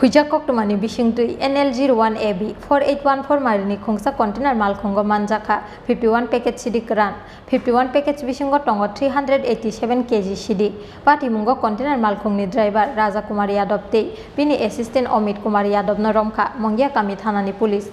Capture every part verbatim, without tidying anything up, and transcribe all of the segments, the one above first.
Huijak koktwmani bisingtwi N L zero one A B four eight one four marini khungsa container malkhungo manjakha fifty one package sidi kwran. Fifty one package bisingo tongo three hundred eighty seven K G sidi. Patimungo container malkhungni driver Raja Kumar Yadav tei bini assistant Amit Kumar Yadavno romkha Mongia kami thanani police.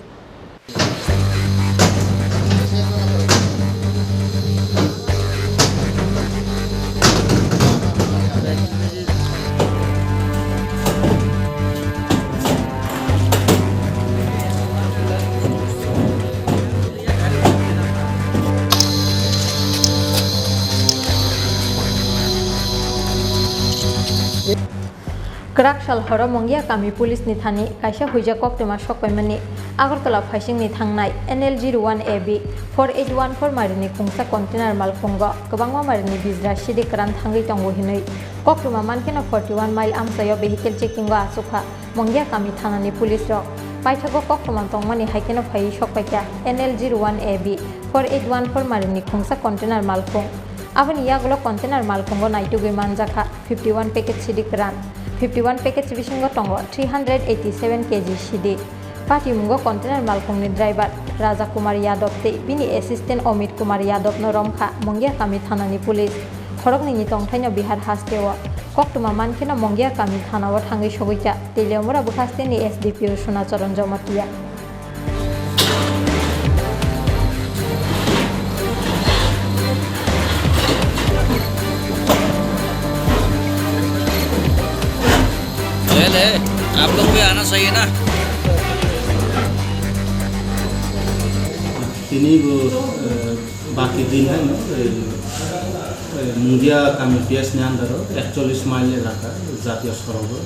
Kwrak sal horo Mongia kami police ni thani kaisa huijak koktwma sokpaimani Agartala phaisingni thangnai N L zero one A B four eight one four marini khungsa container malkhungo kwbangma marini bijra sidi kwran thangwi tongo hinwi koktwma mankheno forty one mile amchaio vehicle checking o achukha Mongia kami thanani police rok. Paithago koktwma tongmani haikheno phaiwi sokpaikha N L zero one A B four eight one four marini khungsa container malkhung. Aboni yagulo container malkhungo naitugwi manjakha fifty one package sidi kwran. Fifty one package bisingo tongo three hundred eighty seven K G sidi. Patimungo container malkhungni driver Raja Kumar Yadav tei bini assistant Amit Kumar Yadavno romkha Mongia kami thanani police. Khoroknwini tongthaino Bihar hasteo koktwma mankheno Mongia kami thanao thangwi sogwikha Teliamura bwkhasteni S D P O Sona Charan Jamatia. ले, ले, आप लोग भी आना चाहिए ना। Tini bo, eh, baki din hai no, eh, eh, Mungia kami P S ni under o ekchollish mile elaka jatiyo sorogo.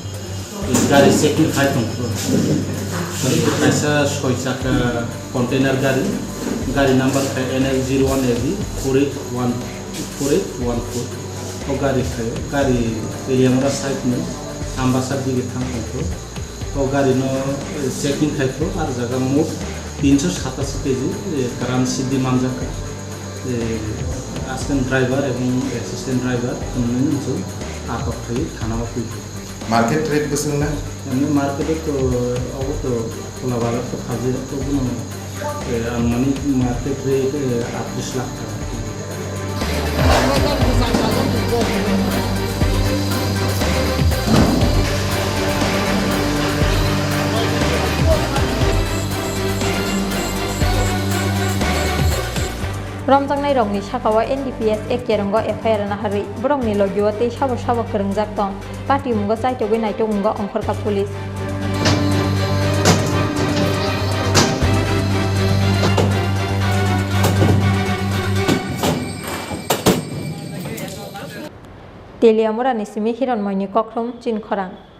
Gari checking khai tongkho. Kaisa soi chakka container gari, gari number khai N L zero one A B four eight one, four eight one four. O gari khai, gari Teliamura side ni Ambasa dige thang tongkho. O gari no, eh, checking khai kho, ar jaga mot tinso satasi K G, eh, kwran sidi manjak. Eh, aswk driver ebong assistant driver, tongmani nung atok khai thana o twi. Market rate bwswk na? Ani market o to, obo to, Kola Bazar to Khajira to bono, eh, anumanik market rate, eh, atris lakh taka. Romjaknai rokni saka o N D P S Act rongo F I R naharwi borokni logi o tei sabo sabo kwrwngjak tong. Patimungo chaitogwi naitokmungo ongkhorkha police. Teliamurani simi Hironmoini Kokhrom, Chinkhorang.